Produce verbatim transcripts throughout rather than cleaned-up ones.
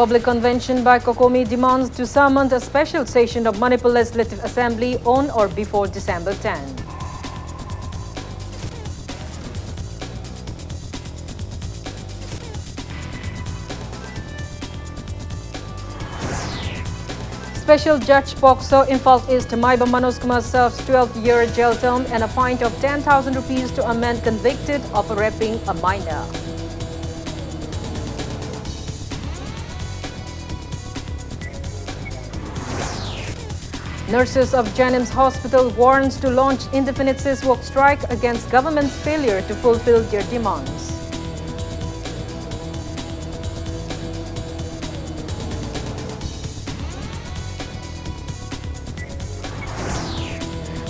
Public convention by COCOMI demands to summon a special session of Manipur Legislative Assembly on or before December ten. Special Judge POCSO Imphal East Maibam Manoj Kumar serves twelve-year jail term and a fine of ten thousand rupees to a man convicted of raping a minor. Nurses of JNIMS Hospital warns to launch indefinite cease-work strike against government's failure to fulfill their demands.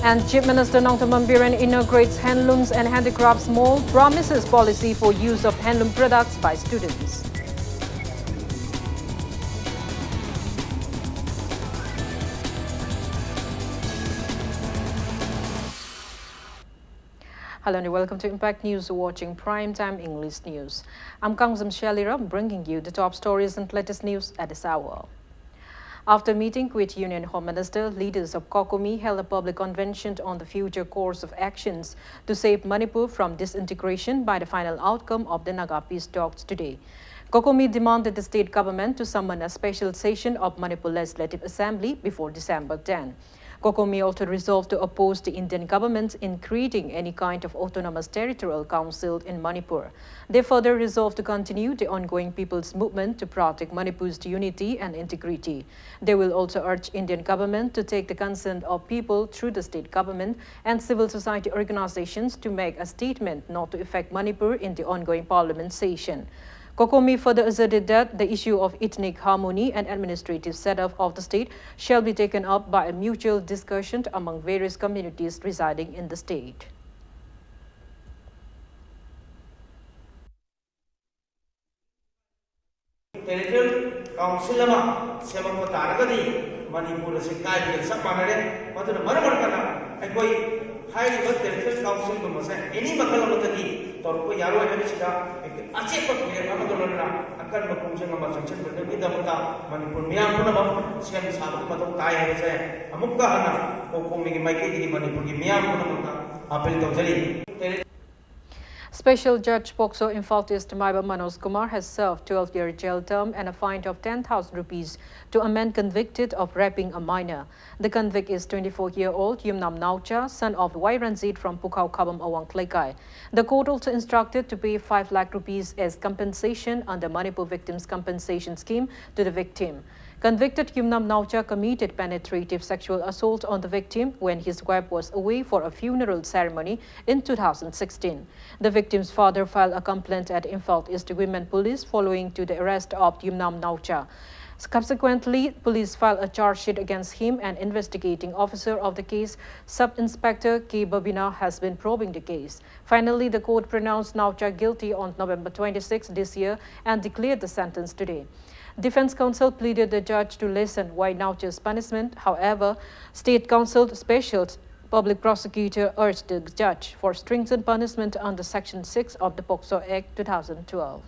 And Chief Minister Nongthymmam Biren inaugurates Handlooms and Handicrafts Mall, promises policy for use of handloom products by students. Hello and welcome to Impact News, watching Prime Time English News. I'm Kangzam Shalira, bringing you the top stories and latest news at this hour. After meeting with Union Home Minister, leaders of COCOMI held a public convention on the future course of actions to save Manipur from disintegration by the final outcome of the Naga peace talks today. COCOMI demanded the state government to summon a special session of Manipur Legislative Assembly before December ten. COCOMI also resolved to oppose the Indian government in creating any kind of autonomous territorial council in Manipur. They further resolved to continue the ongoing people's movement to protect Manipur's unity and integrity. They will also urge Indian government to take the consent of people through the state government and civil society organizations to make a statement not to affect Manipur in the ongoing parliament session. COCOMI further asserted that the issue of ethnic harmony and administrative setup of the state shall be taken up by a mutual discussion among various communities residing in the state. Territorial Council ꯑꯃ ꯁꯦꯝꯃꯛꯄ ꯇꯥꯔꯒꯗꯤ ꯃꯅꯤꯄꯨꯔ ꯑꯁꯤ ꯀꯥꯏꯕꯒ ꯆꯞ ꯃꯥꯟꯅꯔꯦ꯫ ꯃꯗꯨꯅ ꯃꯔꯝ ꯑꯣꯏꯔꯀꯥꯟꯗ ꯑꯩꯈꯣꯏ ꯍꯥꯏꯔꯤꯕ Territorial Councilꯒꯨꯝꯕꯁꯦ any ꯃꯈꯜ ꯑꯃꯗꯒꯤ ꯇꯧꯔꯛꯄ ꯌꯥꯔꯣꯏ ꯍꯥꯏꯕꯁꯤꯗ ꯑꯩꯈꯣꯏ ꯑꯆꯦꯠꯄ ꯀꯤꯔꯦꯞ ꯑꯃꯒ ꯂꯣꯏꯅꯅ ꯑꯀꯟꯕ ꯈꯣꯡꯖꯪ ꯑꯃ ꯆꯪꯁꯤꯟꯕꯗꯨꯒꯤꯗꯃꯛꯇ ꯃꯅꯤꯄꯨꯔ ꯃꯤꯌꯥꯝ ꯄꯨꯝꯅꯃꯛ ꯁꯦꯝ ꯁꯥꯕꯒꯤ ꯃꯊꯧ ꯇꯥꯏ ꯍꯥꯏꯕꯁꯦ ꯑꯃꯨꯛꯀ ꯍꯟꯅ ꯀꯣꯀꯣꯃꯤꯒꯤ ꯃꯥꯏꯀꯩꯗꯒꯤ ꯃꯅꯤꯄꯨꯔꯒꯤ ꯃꯤꯌꯥꯝ ꯄꯨꯝꯅꯃꯛꯇ ꯑꯥꯄꯤꯜ ꯇꯧꯖꯔꯤ꯫ Special Judge POCSO Imphal East Maiba Manoj Kumar has served twelve-year jail term and a fine of ten thousand rupees to a man convicted of raping a minor. The convict is twenty-four-year-old Yumnam Naocha, son of Y Ranjit from Pukhao Khabam Awang Leikai. The court also instructed to pay five lakh rupees as compensation under Manipur Victims Compensation Scheme to the victim. Convicted Yumnam Naocha committed penetrative sexual assault on the victim when his wife was away for a funeral ceremony in two thousand sixteen. The victim's father filed a complaint at Imphal East Women Police following to the arrest of Yumnam Naocha. Subsequently, police filed a charge sheet against him, and investigating officer of the case, Sub Inspector K Babina, has been probing the case. Finally, the court pronounced Naocha guilty on November twenty-six this year and declared the sentence today. Defense counsel pleaded the judge to lessen Y Naocha's punishment. However, state counsel special public prosecutor urged the judge for stringent punishment under Section six of the POCSO Act two thousand twelve.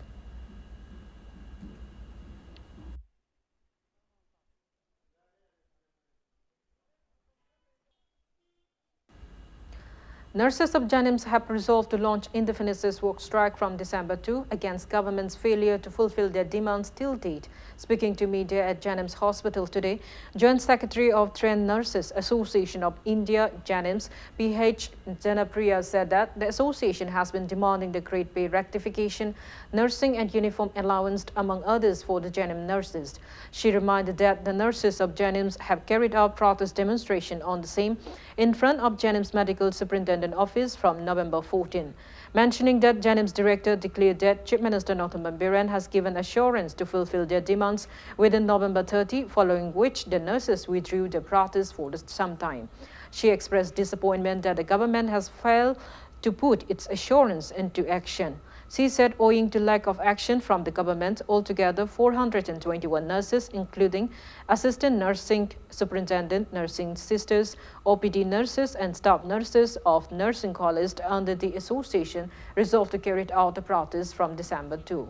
Nurses of JANIMS have resolved to launch indefinite work strike from December two against government's failure to fulfill their demands till date. Speaking to media at JANIMS Hospital today, Joint Secretary of Trained Nurses Association of India, JANIMS, P H Janapriya, said that the association has been demanding the grade pay rectification, nursing and uniform allowance, among others, for the JANIMS nurses. She reminded that the nurses of JANIMS have carried out protest demonstration on the same in front of JANIMS Medical Superintendent Office from November fourteen. Mentioning that, JANIMS director declared that Chief Minister Narottambam Biren has given assurance to fulfill their demands within November thirty, following which the nurses withdrew their protest for some time. She expressed disappointment that the government has failed to put its assurance into action. She said owing to lack of action from the government, altogether four hundred and twenty-one nurses, including assistant nursing superintendent, nursing sisters, O P D nurses, and staff nurses of nursing college under the association resolved to carry out the protest from December two.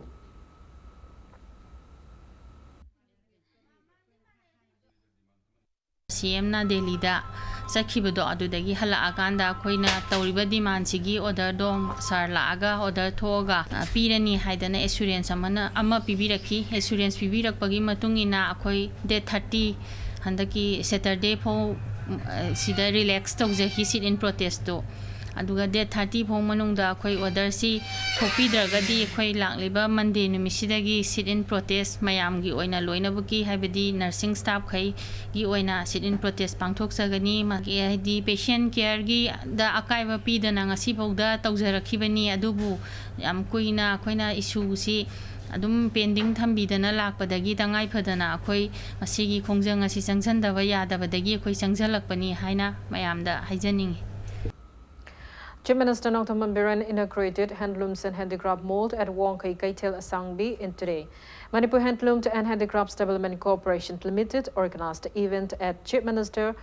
ꯁꯤ ꯑꯦꯝꯅ ꯗꯦꯜꯂꯤꯗ ꯆꯠꯈꯤꯕꯗꯣ, ꯑꯗꯨꯗꯒꯤ ꯍꯜꯂꯛꯑꯀꯥꯟꯗ ꯑꯩꯈꯣꯏꯅ ꯇꯧꯔꯤꯕ ꯗꯤꯃꯥꯟꯁꯤꯒꯤ ꯑꯣꯔꯗꯔꯗꯣ, ꯁꯥꯔ ꯂꯥꯛꯑꯒ order ꯊꯣꯛꯑꯒ, ꯑ, ꯄꯤꯔꯅꯤ ꯍꯥꯏꯗꯅ ꯑꯦꯁꯨꯔꯦꯟꯁ ꯑꯃꯅ, ꯑꯃ ꯄꯤꯕꯤꯔꯛꯈꯤ꯫ ꯑꯦꯁꯨꯔꯦꯟꯁ ꯄꯤꯕꯤꯔꯛꯄꯒꯤ ꯃꯇꯨꯡ ꯏꯟꯅ ꯑꯩꯈꯣꯏ ꯗꯦꯠ ꯊꯥꯔꯇꯤ, ꯍꯟꯗꯛꯀꯤ ꯁꯦꯇꯔꯗꯦ ꯐꯥꯎ, ꯎꯝ, ꯑ, ꯁꯤꯗ ꯔꯤꯂꯦꯛꯁ ꯇꯧꯖꯈꯤ, ꯁꯤꯠ ꯏꯟ ꯄ꯭ꯔꯣꯇꯦꯁꯇꯣ꯫ ꯑꯗꯨꯒ ꯗꯦꯠ ꯊꯥꯔꯇꯤ ꯐꯥꯎ ꯃꯅꯨꯡꯗ ꯑꯩꯈꯣꯏ ꯑꯣꯔꯗꯔꯁꯤ ꯊꯣꯛꯄꯤꯗ꯭ꯔꯒꯗꯤ, ꯑꯩꯈꯣꯏ ꯂꯥꯛꯂꯤꯕ ꯃꯟꯗꯦ ꯅꯨꯃꯤꯠꯁꯤꯗꯒꯤ ꯁꯤꯠ ꯏꯟ ꯄ꯭ꯔꯣꯇꯦꯁ ꯃꯌꯥꯝꯒꯤ ꯑꯣꯏꯅ ꯂꯣꯏꯅꯃꯛꯀꯤ, ꯍꯥꯏꯕꯗꯤ ꯅꯔꯁꯤꯡ ꯁ꯭ꯇꯥꯐꯈꯩꯒꯤ ꯑꯣꯏꯅ ꯁꯤꯠ ꯏꯟ ꯄ꯭ꯔꯣꯇꯦꯁ ꯄꯥꯡꯊꯣꯛꯆꯒꯅꯤ꯫ ꯃꯥꯒꯤ, ꯍꯥꯏꯗꯤ ꯄꯦꯁꯦꯟ ꯀꯦꯌꯔꯒꯤꯗ ꯑꯀꯥꯏꯕ ꯄꯤꯗꯅ ꯉꯁꯤꯐꯥꯎꯗ ꯇꯧꯖꯔꯛꯈꯤꯕꯅꯤ, ꯑꯗꯨꯕꯨ ꯌꯥꯝ ꯀꯨꯏꯅ ꯑꯩꯈꯣꯏꯅ ꯏꯁꯨꯁꯤ ꯑꯗꯨꯝ ꯄꯦꯟꯗꯤꯡ ꯊꯝꯕꯤꯗꯅ ꯂꯥꯛꯄꯗꯒꯤ ꯇꯉꯥꯏ ꯐꯗꯅ ꯑꯩꯈꯣꯏ ꯃꯁꯤꯒꯤ ꯈꯣꯡꯖꯪ ꯑꯁꯤ ꯆꯪꯁꯤꯟꯗꯕ ꯌꯥꯗꯕꯗꯒꯤ ꯑꯩꯈꯣꯏ ꯆꯪꯁꯤꯜꯂꯛꯄꯅꯤ ꯍꯥꯏꯅ ꯃꯌꯥꯝꯗ ꯍꯥꯏꯖꯅꯤꯡꯏ꯫ Chief Minister Nongthombam Biren inaugurated Handlooms and Handicraft Mall at Wangkhei Keithel Asangbi in today. Manipur Handloom and Handicrafts Development Corporation Limited organized the event at Chief Minister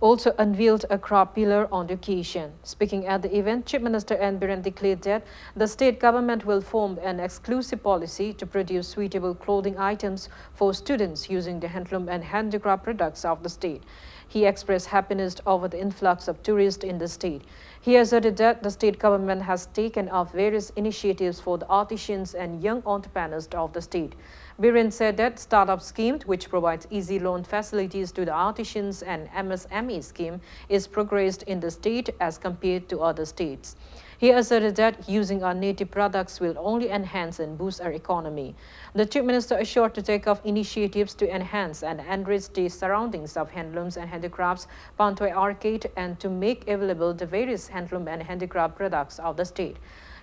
also unveiled a craft pillar on the occasion. Speaking at the event, Chief Minister N Biren declared that the state government will form an exclusive policy to produce suitable clothing items for students using the handloom and handicraft products of the state. He expressed happiness over the influx of tourists in the state. He asserted that the state government has taken up various initiatives for the artisans and young entrepreneurs of the state. Biren said that startup scheme, which provides easy loan facilities to the artisans and M S M E scheme, is progressed in the state as compared to other states. He asserted that using our native products will only enhance and boost our economy. The Chief Minister assured to take up initiatives to enhance and enrich the surroundings of handlooms and handicrafts, Pantoi Arcade, and to make available the various handloom and handicraft products of the state.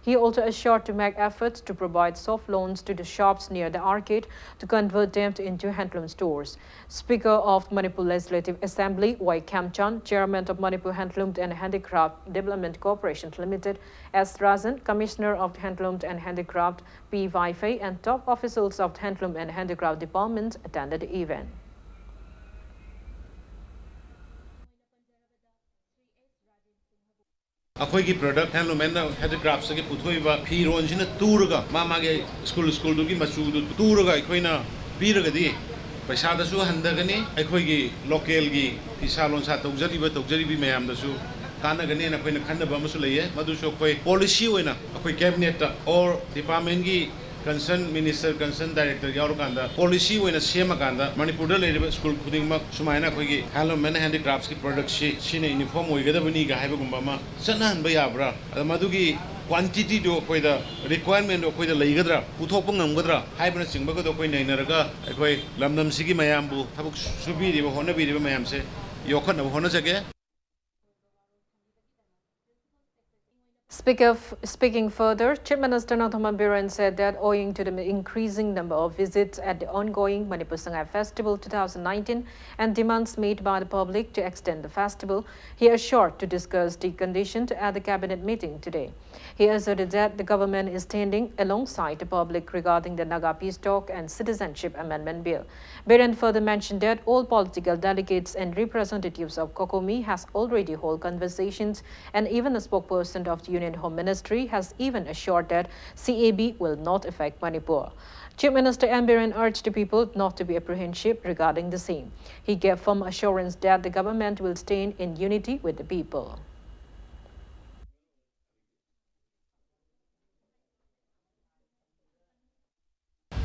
He also assured to make efforts to provide soft loans to the shops near the arcade to convert them into handloom stores. Speaker of Manipur Legislative Assembly, Y Khemchand, Chairman of Manipur Handloom and Handicraft Development Corporation Limited, S Rajan, Commissioner of Handloom and Handicraft, P Vaifei, and top officials of Handloom and Handicraft Department attended the event. ꯑꯩꯈꯣꯏꯒꯤ product handloom and handicraftsꯇꯒꯤ ꯄꯨꯊꯣꯛꯏꯕ ꯐꯤꯔꯣꯟꯁꯤꯅ ꯇꯨꯔꯒ ꯃꯥ ꯃꯥꯒꯤ school ꯁ꯭ꯀꯨꯜꯗꯨꯒꯤ ꯃꯆꯨꯗꯨ ꯇꯨꯔꯒ ꯑꯩꯈꯣꯏꯅ ꯄꯤꯔꯒꯗꯤ ꯄꯩꯁꯥꯗꯁꯨ ꯍꯟꯊꯒꯅꯤ꯫ ꯑꯩꯈꯣꯏꯒꯤ local ꯒꯤ ꯐꯤꯁꯥ ꯂꯣꯟꯁꯥ ꯇꯧꯖꯔꯤꯕ ꯇꯧꯖꯔꯤꯕꯤ ꯃꯌꯥꯝꯗꯁꯨ ꯀꯥꯟꯅꯒꯅꯦꯅ ꯑꯩꯈꯣꯏꯅ ꯈꯟꯅꯕ ꯑꯃꯁꯨ ꯂꯩꯌꯦ꯫ ꯃꯗꯨꯁꯨ ꯑꯩꯈꯣꯏ policy ꯑꯣꯏꯅ ꯑꯩꯈꯣꯏ cabinet ꯇ or department ꯀꯤ concern minister, concern director ꯌꯥꯎꯔꯀꯥꯟꯗ policy ꯑꯣꯏꯅ ꯁꯦꯝꯃꯀꯥꯟꯗ ꯃꯅꯤꯄꯨꯔꯗ ꯂꯩꯔꯤꯕ ꯁ꯭ꯀꯨꯜ ꯈꯨꯗꯤꯡꯃꯛ ꯁꯨꯃꯥꯏꯅ ꯑꯩꯈꯣꯏꯒꯤ handloom and handicrafts ꯀꯤ product ꯁꯤ ꯁꯤꯅ uniform ꯑꯣꯏꯒꯗꯕꯅꯤꯒ ꯍꯥꯏꯕꯒꯨꯝꯕ ꯑꯃ ꯆꯠꯅꯍꯟꯕ ꯌꯥꯕ꯭ꯔꯥ? ꯑꯗ ꯃꯗꯨꯒꯤ quantity ꯗꯨ ꯑꯩꯈꯣꯏꯗ, requirement ꯗꯨ ꯑꯩꯈꯣꯏꯗ ꯂꯩꯒꯗ꯭ꯔꯥ, ꯄꯨꯊꯣꯛꯄ ꯉꯝꯒꯗ꯭ꯔꯥ ꯍꯥꯏꯕꯅꯆꯤꯡꯕꯒꯗꯣ ꯑꯩꯈꯣꯏ ꯅꯩꯅꯔꯒ ꯑꯩꯈꯣꯏ ꯂꯝꯗꯝꯁꯤꯒꯤ ꯃꯌꯥꯝꯕꯨ ꯊꯕꯛ ꯁꯨꯕꯤꯔꯤꯕ, ꯍꯣꯠꯅꯕꯤꯔꯤꯕ ꯃꯌꯥꯝꯁꯦ ꯌꯣꯛꯈꯠꯅꯕ ꯍꯣꯠꯅꯖꯒꯦ꯫ Speak of, speaking further, Chief Minister Nathuma Biren said that owing to the increasing number of visits at the ongoing Manipur Sangai Festival two thousand nineteen and demands made by the public to extend the festival, he assured to discuss the condition at the cabinet meeting today. He asserted that the government is standing alongside the public regarding the Naga Peace Talk and Citizenship Amendment Bill. Biren further mentioned that all political delegates and representatives of COCOMI has already held conversations, and even a spokesperson of the Union Home Ministry has even assured that C A B will not affect Manipur. Chief Minister N Biren urged the people not to be apprehensive regarding the same. He gave firm assurance that the government will stand in unity with the people.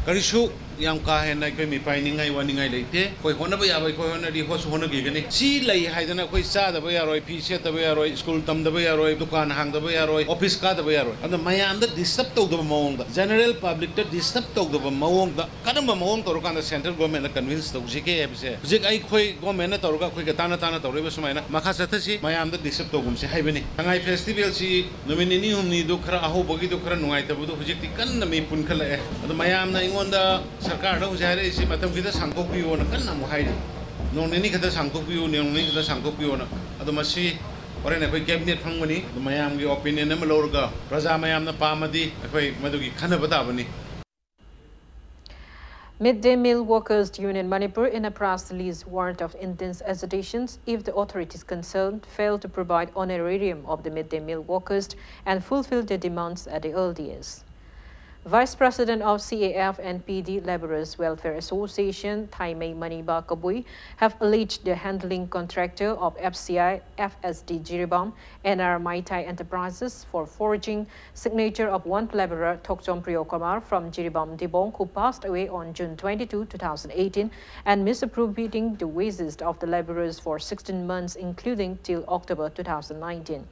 ꯀꯔꯤꯁꯨ ꯌꯥꯝ ꯀꯥ ꯍꯦꯟꯅ ꯑꯩꯈꯣꯏ ꯃꯤꯄꯥꯏꯅꯤꯡꯉꯥꯏ ꯋꯥꯅꯤꯡꯉꯥꯏ ꯂꯩꯇꯦ꯫ ꯑꯩꯈꯣꯏ ꯍꯣꯠꯅꯕ ꯌꯥꯕ ꯑꯩꯈꯣꯏ ꯍꯣꯠꯅꯔꯤ, ꯍꯣꯠꯁꯨ ꯍꯣꯠꯅꯈꯤꯒꯅꯤ꯫ ꯁꯤ ꯂꯩ ꯍꯥꯏꯗꯅ ꯑꯩꯈꯣꯏ ꯆꯥꯗꯕ ꯌꯥꯔꯣꯏ, ꯐꯤ ꯁꯦꯠꯇꯕ ꯌꯥꯔꯣꯏ, ꯁ꯭ꯀꯨꯜ ꯇꯝꯗꯕ ꯌꯥꯔꯣꯏ, ꯗꯨꯀꯥꯟ ꯍꯥꯡꯗꯕ ꯌꯥꯔꯣꯏ, ꯑꯣꯐꯤꯁ ꯀꯥꯗꯕ ꯌꯥꯔꯣꯏ꯫ ꯑꯗꯣ ꯃꯌꯥꯝꯗ ꯗꯤꯁꯇꯔꯕ ꯇꯧꯗꯕ ꯃꯑꯣꯡꯗ, ꯖꯦꯅꯔꯦꯜ ꯄꯕ꯭ꯂꯤꯛꯇ ꯗꯤꯁꯇꯔꯕ ꯇꯧꯗꯕ ꯃꯑꯣꯡꯗ ꯀꯔꯝꯕ ꯃꯑꯣꯡ ꯇꯧꯔꯀꯥꯟꯗ ꯁꯦꯟꯇ꯭ꯔꯦꯜ ꯒꯣꯔꯃꯦꯟꯗ ꯀꯟꯚꯤꯟꯁ ꯇꯧꯁꯤꯒꯦ ꯍꯥꯏꯕꯁꯦ ꯍꯧꯖꯤꯛ ꯑꯩꯈꯣꯏ ꯒꯣꯔꯃꯦꯟꯅ ꯇꯧꯔꯒ ꯑꯩꯈꯣꯏꯒ ꯇꯥꯟꯅ ꯇꯥꯟꯅ ꯇꯧꯔꯤꯕ ꯁꯨꯃꯥꯏꯅ ꯃꯈꯥ ꯆꯠꯊꯁꯤ, ꯃꯌꯥꯝꯗ ꯗꯤꯁꯇꯔꯕ ꯇꯧꯒꯨꯝꯁꯤ ꯍꯥꯏꯕꯅꯤ꯫ ꯁꯉꯥꯏ ꯐꯦꯁꯇꯤꯚꯦꯜꯁꯤ ꯅꯨꯃꯤꯠ ꯅꯤꯅꯤ ꯍꯨꯝꯅꯤꯗꯨ ꯈꯔ ꯑꯍꯧꯕꯒꯤꯗꯨ ꯈꯔ ꯅꯨꯡꯉꯥꯏꯇꯕꯗꯨ ꯍꯧꯖꯤꯛꯇꯤ ꯀꯟꯅ ꯃꯤ ꯄꯨꯟꯈꯠꯂꯛꯑꯦ꯫ ꯑꯗꯣ ꯃꯌꯥꯝꯅ ꯑꯩꯉꯣꯟꯗ ꯁꯔꯀꯥꯔꯗ ꯍꯧꯖꯤꯛ ꯍꯥꯏꯔꯛꯏꯁꯤ ꯃꯇꯝ ꯈꯤꯇ ꯁꯥꯡꯗꯣꯛꯄꯤꯌꯣꯅ ꯀꯟꯅ ꯑꯃꯨꯛ ꯍꯥꯏꯔꯤ꯫ ꯅꯣꯡ ꯅꯤꯅꯤ ꯈꯛꯇ ꯁꯥꯡꯗꯣꯛꯄꯤꯌꯨ, ꯅꯣꯡ ꯅꯤꯅꯤ ꯈꯛꯇ ꯁꯥꯡꯗꯣꯛꯄꯤꯌꯣꯅ꯫ ꯑꯗꯣ ꯃꯁꯤ ꯍꯣꯔꯦꯟ ꯑꯩꯈꯣꯏ ꯀꯦꯕꯤꯅꯦꯠ ꯐꯪꯕꯅꯤ꯫ ꯑꯗꯣ ꯃꯌꯥꯝꯒꯤ ꯑꯣꯄꯤꯅꯤꯌꯟ ꯑꯃ ꯂꯧꯔꯒ ꯄ꯭ꯔꯖꯥ ꯃꯌꯥꯝꯅ ꯄꯥꯝꯃꯗꯤ ꯑꯩꯈꯣꯏ ꯃꯗꯨꯒꯤ ꯈꯟꯅꯕ ꯇꯥꯕꯅꯤ꯫ Midday Meal Workers Union Manipur, in a press release, warned of intense agitations if the authorities concerned fail to provide honorarium of the midday meal workers and fulfill their demands at the earliest. Vice President of C A F and P D Laborers Welfare Association, Thaimei Maniba Kabui, have alleged the handling contractor of F C I F S D Jiribam, N R Maitai Enterprises, for forging signature of one laborer, Thokchom Priyokumar from Jiribam Dibong, who passed away on June twenty-two, two thousand eighteen, and misappropriating the wages of the laborers for sixteen months, including till October two thousand nineteen.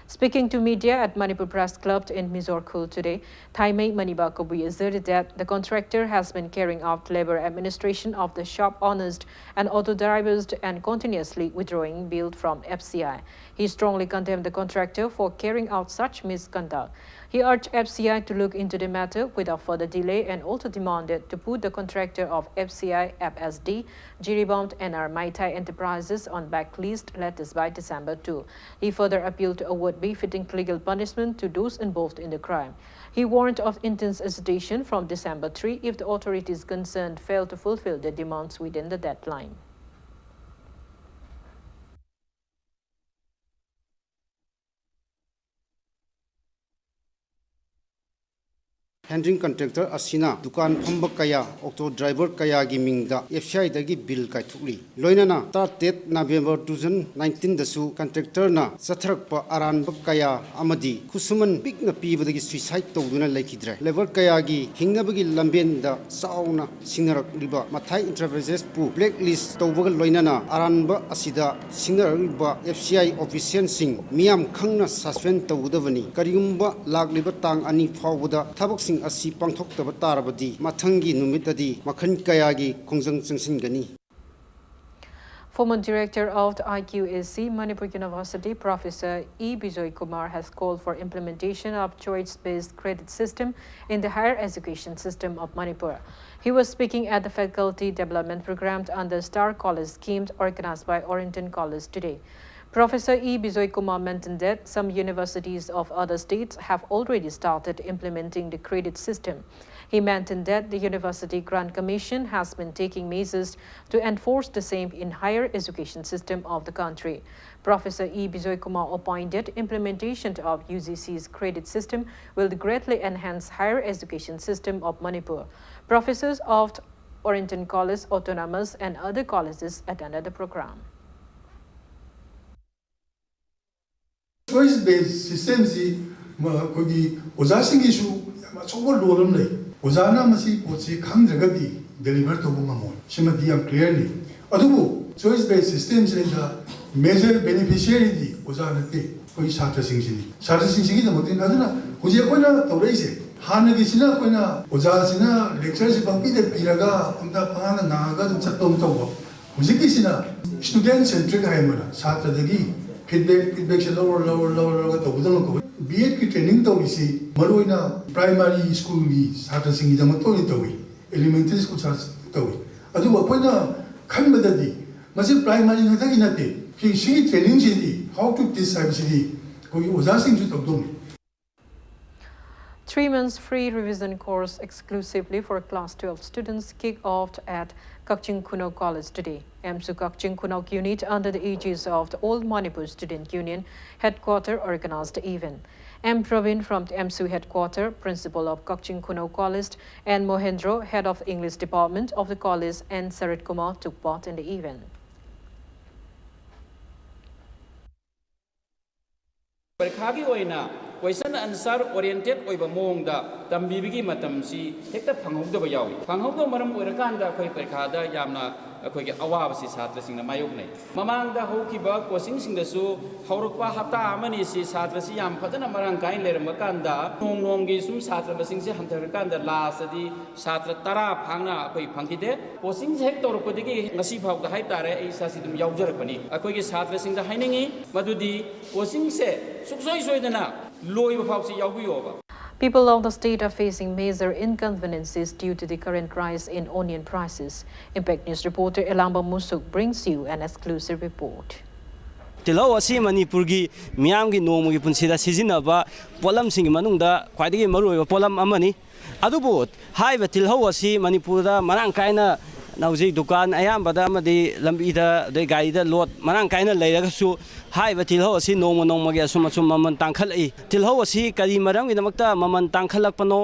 Speaking to media at Manipur Press Club in Mizoram today, Thaimei Maniba Kabui asserted that the contractor has been carrying out labor administration of the shop owners and auto drivers and continuously withdrawing bill from F C I. He strongly condemned the contractor for carrying out such misconduct. He urged F C I to look into the matter without further delay and also demanded to put the contractor of F C I F S D, Jiribam N R Maitai Enterprises on blacklist latest by December two. He further appealed to award befitting legal punishment to those involved in the crime. He warned of intense agitation from December three if the authorities concerned fail to fulfill their demands within the deadline. Handling contractor ꯑꯁꯤꯅ ꯗꯨꯀꯥꯟ ꯐꯝꯕ ꯀꯌꯥ, auto driver ꯀꯌꯥꯒꯤ ꯃꯤꯡꯗ F C ꯑꯥꯏꯗꯒꯤ bill ꯀꯥꯏꯊꯣꯛꯂꯤ꯫ ꯂꯣꯏꯅꯅ ꯇꯔꯥꯇꯔꯦꯠ November two thousand ꯅꯥꯏꯟꯇꯤꯟꯗꯁꯨ ꯀꯟꯇ꯭ꯔꯦꯛꯇꯔꯅ ꯆꯠꯊꯔꯛꯄ ꯑꯔꯥꯟꯕ ꯀꯌꯥ ꯑꯃꯗꯤ ꯈꯨꯠꯁꯨꯃꯟ ꯄꯤꯛꯅ ꯄꯤꯕꯗꯒꯤ ꯁꯨꯏꯁꯥꯏꯠ ꯇꯧꯗꯨꯅ ꯂꯩꯈꯤꯗ꯭ꯔꯦ꯫ ꯂꯦꯕꯔ ꯀꯌꯥꯒꯤ ꯍꯤꯡꯅꯕꯒꯤ ꯂꯝꯕꯦꯟꯗ ꯆꯥꯎꯅ ꯁꯤꯡꯅꯔꯛꯂꯤꯕ ꯃꯊꯥꯏ ꯏꯟꯇꯔꯄ꯭ꯔꯥꯏꯖꯦꯁꯄꯨ ꯕ꯭ꯂꯦꯛ ꯂꯤꯁ ꯇꯧꯕꯒ ꯂꯣꯏꯅꯅ ꯑꯔꯥꯟꯕ ꯑꯁꯤꯗ ꯁꯤꯡꯅꯔꯛꯂꯤꯕ ꯑꯦꯐ ꯁꯤ ꯑꯥꯏ ꯑꯣꯐꯤꯁꯤꯌꯦꯜꯁꯤꯡ ꯃꯤꯌꯥꯝ ꯈꯪꯅ ꯁꯁꯄꯦꯟ ꯇꯧꯒꯗꯕꯅꯤ꯫ ꯀꯔꯤꯒꯨꯝꯕ ꯂꯥꯛꯂꯤꯕ ꯇꯥꯡ ꯑꯅꯤ ꯐꯥꯎꯕꯗ ꯊꯕꯛꯁꯤꯡ ꯑꯁꯤ ꯄꯥꯡꯊꯣꯛꯇꯕ ꯇꯥꯔꯕꯗꯤ ꯃꯊꯪꯒꯤ ꯅꯨꯃꯤꯠꯇꯗꯤ ꯃꯈꯜ ꯀꯌꯥꯒꯤ ꯈꯣꯡꯖꯪ ꯆꯪꯁꯤꯟꯒꯅꯤ꯫ Former director of the I Q A C Manipur University, Professor E Bijoy Kumar, has called for implementation of choice-based credit system in the higher education system of Manipur. He was speaking at the faculty development program under Star College scheme organized by Oriental College today. Professor E Bijoy Kumar mentioned that some universities of other states have already started implementing the credit system. He mentioned that the University Grant Commission has been taking measures to enforce the same in higher education system of the country. Professor E Bijoy Kumar opined that implementation of U G C's credit system will greatly enhance higher education system of Manipur. Professors of Oriental College, Autonomous and other colleges attended the program. Choice based system ꯁꯤ ꯑꯩꯈꯣꯏꯒꯤ ꯑꯣꯖꯥꯁꯤꯡꯒꯤꯁꯨ ꯌꯥꯝ ꯑꯆꯧꯕ role ꯑꯃ ꯂꯩ꯫ ꯑꯣꯖꯥꯅ ꯃꯁꯤ ꯄꯣꯠꯁꯤ ꯈꯪꯗ꯭ꯔꯒꯗꯤ deliver ꯇꯧꯕ ꯉꯝꯃꯣꯏ, ꯁꯤꯃꯗꯤ ꯌꯥꯝ ꯀ꯭ꯂꯤꯌꯥꯔꯅꯤ꯫ ꯑꯗꯨꯕꯨ ꯆꯣꯏꯁ ꯕꯦꯁ ꯁꯤꯁꯇꯦꯝꯁꯤꯗ ꯃꯦꯖꯔ ꯕꯦꯅꯤꯐꯤꯁꯤꯌꯔꯤꯗꯤ ꯑꯣꯖꯥ ꯅꯠꯇꯦ, ꯑꯩꯈꯣꯏ ꯁꯥꯇ꯭ꯔꯁꯤꯡꯁꯤꯅꯤ꯫ ꯁꯥꯇ꯭ꯔꯁꯤꯡꯁꯤꯒꯤꯗꯃꯛꯇꯅꯤ꯫ ꯑꯗꯨꯅ ꯍꯧꯖꯤꯛ ꯑꯩꯈꯣꯏꯅ ꯇꯧꯔꯛꯏꯁꯦ, ꯍꯥꯟꯅꯒꯤꯁꯤꯅ ꯑꯩꯈꯣꯏꯅ ꯑꯣꯖꯥꯁꯤꯅ ꯂꯦꯛꯆꯔꯁꯤ ꯄꯪꯄꯤꯗ ꯄꯤꯔꯒ ꯑꯝꯇ ꯄꯉꯥꯡꯗ ꯉꯥꯡꯉꯒ ꯑꯗꯨꯝ ꯆꯠꯄ ꯑꯃ ꯇꯧꯕ꯫ ꯍꯧꯖꯤꯛꯀꯤꯁꯤꯅ ꯁ꯭ꯇꯨꯗꯦꯟ ꯁꯦꯟꯇ꯭ꯔꯤꯛ ꯍꯥꯏ, ꯃꯣꯏꯅ ꯁꯥꯇ꯭ꯔꯗꯒꯤ ꯐꯤꯗꯕꯦꯛ ꯐꯤꯗꯕꯦꯛꯁꯦ ꯂꯧꯔ ꯂꯧꯔ ꯂꯧꯔ ꯂꯧꯔꯒ ꯇꯧꯒꯗꯕ꯫ ꯕꯤ ꯑꯦꯗꯀꯤ ꯇ꯭ꯔꯦꯅꯤꯡ ꯇꯧꯔꯤꯁꯤ ꯃꯔꯨꯑꯣꯏꯅ ꯄ꯭ꯔꯥꯏꯃꯥꯔꯤ ꯁ꯭ꯀꯨꯜꯒꯤ ꯁꯥꯇ꯭ꯔꯁꯤꯡꯒꯤꯗꯃꯛꯇ ꯑꯣꯏꯅ ꯇꯧꯏ, ꯏꯂꯤꯃꯦꯟꯇꯔꯤ ꯁ꯭ꯀꯨꯜ ꯁꯥꯇ꯭ꯔꯁꯤꯡ ꯇꯧꯏ꯫ ꯑꯗꯨꯕꯨ ꯑꯩꯈꯣꯏꯅ ꯈꯟꯕꯗꯗꯤ ꯃꯁꯤ ꯄ꯭ꯔꯥꯏꯃꯥꯔꯤ ꯈꯛꯇꯒꯤ ꯅꯠꯇꯦ꯫ ꯁꯤ ꯁꯤꯒꯤ ꯇ꯭ꯔꯦꯅꯤꯡꯁꯤꯗꯤ, ꯍꯥꯎ ꯇꯨ ꯇꯤꯆ ꯍꯥꯏꯕꯁꯤꯗꯤ ꯑꯩꯈꯣꯏꯒꯤ ꯑꯣꯖꯥꯁꯤꯡꯁꯨ ꯇꯧꯗꯧꯅꯤ꯫ Three months free revision course exclusively for class twelve students kick off at Kakching Khunok College today. AMSU Kakching Khunok unit under the aegis of the All Manipur Student Union headquarter organized the event. M Praveen from the M S U headquarter, principal of Kakching Khunao College, and Mohendro, head of English department of the college, and Sarit Kumar took part in the event. ꯄꯔꯤꯈꯥꯒꯤ ꯑꯣꯏꯅ question answer oriented ꯑꯣꯏꯕ ꯃꯑꯣꯡꯗ ꯇꯝꯕꯤꯕꯒꯤ ꯃꯇꯝꯁꯤ ꯍꯦꯛꯇ ꯐꯪꯍꯧꯗꯕ ꯌꯥꯎꯏ꯫ ꯐꯪꯍꯧꯗꯕ ꯃꯔꯝ ꯑꯣꯏꯔꯀꯥꯟꯗ ꯑꯩꯈꯣꯏ ꯄꯔꯤꯈꯥꯗ ꯌꯥꯝꯅ ꯑꯩꯈꯣꯏꯒꯤ ꯑꯋꯥꯕꯁꯤ ꯁꯥꯇ꯭ꯔꯁꯤꯡꯅ ꯃꯥꯌꯣꯛꯅꯩ꯫ ꯃꯃꯥꯡꯗ ꯍꯧꯈꯤꯕ ꯀꯣꯆꯤꯡꯁꯤꯡꯗꯁꯨ ꯍꯧꯔꯛꯄ ꯍꯞꯇꯥ ꯑꯃꯅꯤ ꯁꯤ ꯁꯥꯇ꯭ꯔꯁꯤ ꯌꯥꯝ ꯐꯖꯅ ꯃꯔꯥꯡ ꯀꯥꯏꯅ ꯂꯩꯔꯝꯕ ꯀꯥꯟꯗ ꯅꯣꯡ ꯅꯣꯡꯒꯤ ꯁꯨꯝ ꯁꯥꯇ꯭ꯔ ꯃꯁꯤꯡꯁꯦ ꯍꯟꯊꯔꯀꯥꯟꯗ ꯂꯥꯁꯇꯗꯤ ꯁꯥꯇ꯭ꯔ ꯇꯔꯥ ꯐꯥꯅ ꯑꯩꯈꯣꯏ ꯐꯪꯈꯤꯗꯦ꯫ ꯀꯣꯆꯤꯡꯁꯦ ꯍꯦꯛ ꯇꯧꯔꯛꯄꯗꯒꯤ ꯉꯁꯤ ꯐꯥꯎꯗ ꯍꯥꯏꯇꯥꯔꯦ ꯑꯩ ꯏꯁꯥꯁꯤ ꯑꯗꯨꯝ ꯌꯥꯎꯖꯔꯛꯄꯅꯤ꯫ ꯑꯩꯈꯣꯏꯒꯤ ꯁꯥꯇ꯭ꯔꯁꯤꯡꯗ ꯍꯥꯏꯅꯤꯡꯉꯤ ꯃꯗꯨꯗꯤ ꯀꯣꯆꯤꯡꯁꯦ ꯁꯨꯡꯁꯣꯏ ꯁꯣꯏꯗꯅ ꯂꯣꯏꯕ ꯐꯥꯎꯁꯤ ꯌꯥꯎꯕꯤꯌꯣꯕ꯫ People of the state are facing major inconveniences due to the current rise in onion prices. Impact News reporter Elamba Musuk brings you an exclusive report. ꯇꯤꯜꯍꯧ ꯑꯁꯤ ꯃꯅꯤꯄꯨꯔꯒꯤ ꯃꯤꯌꯥꯝꯒꯤ ꯅꯣꯡꯃꯒꯤ ꯄꯨꯟꯁꯤꯗ ꯁꯤꯖꯤꯟꯅꯕ ꯄꯣꯠꯂꯝꯁꯤꯡꯒꯤ ꯃꯅꯨꯡꯗ ꯈ꯭ꯋꯥꯏꯗꯒꯤ ꯃꯔꯨꯑꯣꯏꯕ ꯄꯣꯠꯂꯝ ꯑꯃꯅꯤ꯫ ꯑꯗꯨꯕꯨ ꯍꯥꯏꯔꯤꯕ ꯇꯤꯜꯍꯧ ꯑꯁꯤ ꯃꯅꯤꯄꯨꯔꯗ ꯃꯔꯥꯡ ꯀꯥꯏꯅ ꯍꯧꯖꯤꯛ ꯗꯨꯀꯥꯟ ꯑꯌꯥꯝꯕꯗ ꯑꯃꯗꯤ ꯂꯝꯕꯤꯗ ꯑꯗꯩ ꯒꯥꯔꯤꯗ ꯂꯣꯠ ꯃꯔꯥꯡ ꯀꯥꯏꯅ ꯂꯩꯔꯒꯁꯨ ꯍꯥꯏꯔꯤꯕ ꯇꯤꯜꯍꯧ ꯑꯁꯤ ꯅꯣꯡꯃ ꯅꯣꯡꯃꯒꯤ ꯑꯁꯨꯝ ꯑꯁꯨꯝ ꯃꯃꯜ ꯇꯥꯡꯈꯠꯂꯛꯏ꯫ ꯇꯤꯜꯍꯧ ꯑꯁꯤ ꯀꯔꯤ ꯃꯔꯝꯒꯤꯗꯃꯛꯇ ꯃꯃꯜ ꯇꯥꯡꯈꯠꯂꯛꯄꯅꯣ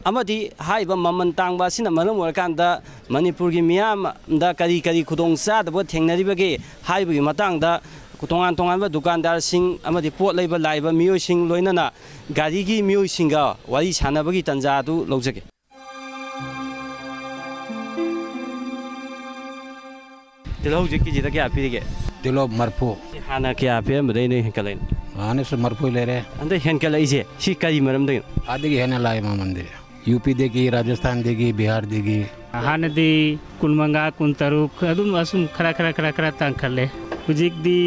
ꯑꯃꯗꯤ ꯍꯥꯏꯔꯤꯕ ꯃꯃꯜ ꯇꯥꯡꯕ ꯑꯁꯤꯅ ꯃꯔꯝ ꯑꯣꯏꯔꯀꯥꯟꯗ ꯃꯅꯤꯄꯨꯔꯒꯤ ꯃꯤꯌꯥꯝꯗ ꯀꯔꯤ ꯀꯔꯤ ꯈꯨꯗꯣꯡꯆꯥꯗꯕ ꯊꯦꯡꯅꯔꯤꯕꯒꯦ ꯍꯥꯏꯕꯒꯤ ꯃꯇꯥꯡꯗ ꯇꯣꯉꯥꯟ ꯇꯣꯉꯥꯟꯕ ꯗꯨꯀꯥꯟꯗꯥꯔꯁꯤꯡ ꯑꯃꯗꯤ ꯄꯣꯠ ꯂꯩꯕ ꯂꯥꯛꯏꯕ ꯃꯤꯑꯣꯏꯁꯤꯡ ꯂꯣꯏꯅꯅ ꯒꯥꯔꯤꯒꯤ ꯃꯤꯑꯣꯏꯁꯤꯡꯒ ꯋꯥꯔꯤ ꯁꯥꯟꯅꯕꯒꯤ ꯇꯥꯟꯖꯥ ꯑꯗꯨ ꯂꯧꯖꯒꯦ꯫ ꯇꯤꯜꯍꯧꯁꯦ ꯀꯦꯖꯤꯗ ꯀꯌꯥ ꯄꯤꯔꯤꯒꯦ? ꯇꯤꯜꯍꯧ ꯃꯔꯐꯨ꯫ ꯍꯥꯟꯅ ꯀꯌꯥ ꯄꯤꯔꯝꯕꯗꯩꯅꯣ ꯍꯦꯟꯀꯠꯂꯛꯏꯅꯣ? ꯍꯥꯟꯅꯁꯨ ꯃꯔꯐꯨ ꯂꯩꯔꯦ꯫ ꯍꯟꯗꯛ ꯍꯦꯟꯀꯠꯂꯛꯏꯁꯦ ꯁꯤ ꯀꯔꯤ ꯃꯔꯝꯗꯒꯤꯅꯣ? ꯑꯗꯒꯤ ꯍꯦꯟꯅ ꯂꯥꯛꯑꯦ ꯃꯃꯜꯗꯤ꯫ ꯌꯨ ꯄꯤꯗꯒꯤ, ꯔꯥꯖꯁꯊꯥꯟꯗꯒꯤ, ꯕꯤꯍꯥꯔꯗꯒꯤ꯫ ꯍꯥꯟꯅꯗꯤ ꯀꯨꯟꯃꯉꯥ, ꯀꯨꯟꯇꯔꯨꯛ ꯑꯗꯨꯝ ꯑꯁꯨꯝ ꯈꯔ ꯈꯔ ꯈꯔ ꯈꯔ ꯇꯥꯡꯈꯠꯂꯦ꯫ ꯍꯧꯖꯤꯛꯇꯤ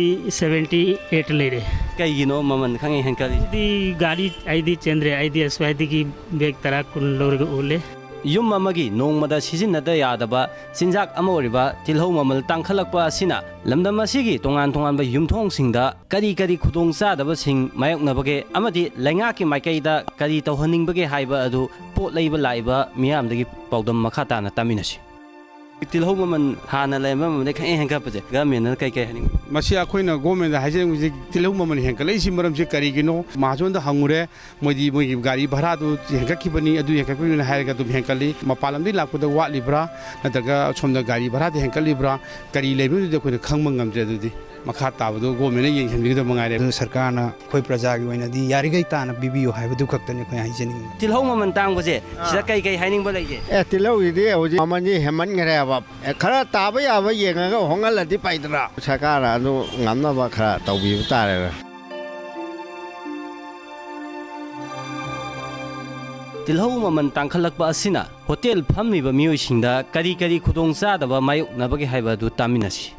seventy eight ꯂꯩꯔꯦ꯫ ꯀꯩꯒꯤꯅꯣ ꯃꯃꯜ ꯈꯪꯍꯦꯟ ꯍꯦꯟꯀꯠꯂꯤꯁꯦ? ꯗꯤ ꯒꯥꯔꯤ ꯑꯩꯗꯤ ꯆꯦꯟꯗ꯭ꯔꯦ, ꯑꯩꯗꯤ ꯑꯁ꯭ꯋꯥꯏꯗꯒꯤ ꯕꯦꯒ ꯇꯔꯥ ꯀꯨꯟ ꯂꯧꯔꯒ ꯑꯣꯜꯂꯦ꯫ ꯌꯨꯝ ꯑꯃꯒꯤ ꯅꯣꯡꯃꯗ ꯁꯤꯖꯤꯟꯅꯗ ꯌꯥꯗꯕ ꯆꯤꯟꯖꯥꯛ ꯑꯃ ꯑꯣꯏꯔꯤꯕ ꯇꯤꯜꯍꯧ ꯃꯃꯜ ꯇꯥꯡꯈꯠꯂꯛꯄ ꯑꯁꯤꯅ ꯂꯝꯗꯝ ꯑꯁꯤꯒꯤ ꯇꯣꯉꯥꯟ ꯇꯣꯉꯥꯟꯕ ꯌꯨꯝꯊꯣꯡꯁꯤꯡꯗ ꯀꯔꯤ ꯀꯔꯤ ꯈꯨꯗꯣꯡꯆꯥꯗꯕꯁꯤꯡ ꯃꯥꯌꯣꯛꯅꯕꯒꯦ ꯑꯃꯗꯤ ꯂꯩꯉꯥꯛꯀꯤ ꯃꯥꯏꯀꯩꯗ ꯀꯔꯤ ꯇꯧꯍꯟꯅꯤꯡꯕꯒꯦ ꯍꯥꯏꯕ ꯑꯗꯨ ꯄꯣꯠ ꯂꯩꯕ ꯂꯥꯛꯏꯕ ꯃꯤꯌꯥꯝꯗꯒꯤ ꯄꯥꯎꯗꯝ ꯃꯈꯥ ꯇꯥꯅ ꯇꯥꯃꯤꯟꯅꯁꯤ꯫ ꯇꯤꯜꯍꯧ ꯃꯃꯜ ꯍꯥꯟꯅ ꯂꯩꯔꯝꯕ ꯃꯃꯜꯗꯩ ꯈꯪꯍꯦꯟ ꯍꯦꯟꯒꯠꯄꯁꯦ ꯒꯃꯦꯟꯅ ꯀꯩ ꯀꯩ ꯍꯥꯏꯅꯤꯡꯕ? ꯃꯁꯤ ꯑꯩꯈꯣꯏꯅ ꯒꯣꯔꯃꯦꯟꯗ ꯍꯥꯏꯖꯅꯤꯡꯕꯁꯤ, ꯇꯤꯜꯍꯧ ꯃꯃꯜ ꯍꯦꯟꯒꯠꯂꯛꯏꯁꯤ ꯃꯔꯝꯁꯤ ꯀꯔꯤꯒꯤꯅꯣ? ꯃꯍꯥꯖꯣꯟꯗ ꯍꯪꯉꯨꯔꯦ, ꯃꯣꯏꯗꯤ ꯃꯣꯏꯒꯤ ꯒꯥꯔꯤ ꯚꯔꯥꯗꯨ ꯍꯦꯟꯒꯠꯈꯤꯕꯅꯤ, ꯑꯗꯨ ꯍꯦꯟꯒꯠꯈꯤꯕꯅꯤꯅ ꯍꯥꯏꯔꯒ ꯑꯗꯨꯝ ꯍꯦꯟꯒꯠꯂꯤ꯫ ꯃꯄꯥꯟ ꯂꯝꯗꯒꯤ ꯂꯥꯛꯄꯗ ꯋꯥꯠꯂꯤꯕ꯭ꯔꯥ, ꯅꯠꯇ꯭ꯔꯒ ꯁꯣꯝꯗ ꯒꯥꯔꯤ ꯚꯔꯥꯗ ꯍꯦꯟꯒꯠꯂꯤꯕ꯭ꯔꯥ, ꯀꯔꯤ ꯂꯩꯕꯅꯣꯗꯨꯗꯤ ꯑꯩꯈꯣꯏꯅ ꯈꯪꯕ ꯉꯝꯗ꯭ꯔꯦ꯫ ꯑꯗꯨꯗꯤ ꯃꯈꯥ ꯇꯥꯕꯗꯨ ꯒꯣꯔꯃꯦꯟꯅ ꯌꯦꯡꯁꯤꯟꯕꯤꯒꯗꯕ ꯃꯉꯥꯏꯔꯦ꯫ ꯑꯗꯨ ꯁꯔꯀꯥꯔꯅ ꯑꯩꯈꯣꯏ ꯄ꯭ꯔꯖꯥꯒꯤ ꯑꯣꯏꯅꯗꯤ ꯌꯥꯔꯤꯈꯩ ꯇꯥꯅ ꯄꯤꯕꯤꯌꯨ ꯍꯥꯏꯕꯗꯨ ꯈꯛꯇꯅꯤ ꯑꯩꯈꯣꯏ ꯍꯥꯏꯖꯅꯤꯡꯉꯤ꯫ ꯇꯤꯜꯍꯧ ꯃꯃꯜ ꯇꯥꯡꯕꯁꯦ ꯁꯤꯗ ꯀꯩ ꯀꯩ ꯍꯥꯏꯅꯤꯡꯕ ꯂꯩꯒꯦ? ꯑꯦ, ꯇꯤꯜꯍꯧꯒꯤꯗꯤ ꯍꯧꯖꯤꯛ ꯃꯃꯜꯁꯤ ꯍꯦꯟꯃꯟꯈ꯭ꯔꯦꯕ꯫ ꯑꯦ, ꯈꯔ ꯇꯥꯕ ꯌꯥꯕ ꯌꯦꯡꯉꯒ ꯍꯣꯡꯍꯜꯂꯗꯤ ꯐꯩꯗꯅ꯫ ꯁꯔꯀꯥꯔꯅ ꯑꯗꯨ ꯉꯝꯅꯕ ꯈꯔ ꯇꯧꯕꯤꯕ ꯇꯥꯔꯦꯅ꯫ ꯇꯤꯜꯍꯧ ꯃꯃꯜ ꯇꯥꯡꯈꯠꯂꯛꯄ ꯑꯁꯤꯅ ꯍꯣꯇꯦꯜ ꯐꯝꯂꯤꯕ ꯃꯤꯑꯣꯏꯁꯤꯡꯗ ꯀꯔꯤ ꯀꯔꯤ ꯈꯨꯗꯣꯡꯆꯥꯗꯕ ꯃꯥꯌꯣꯛꯅꯕꯒꯦ ꯍꯥꯏꯕ ꯑꯗꯨ ꯇꯥꯃꯤꯟꯅꯁꯤ꯫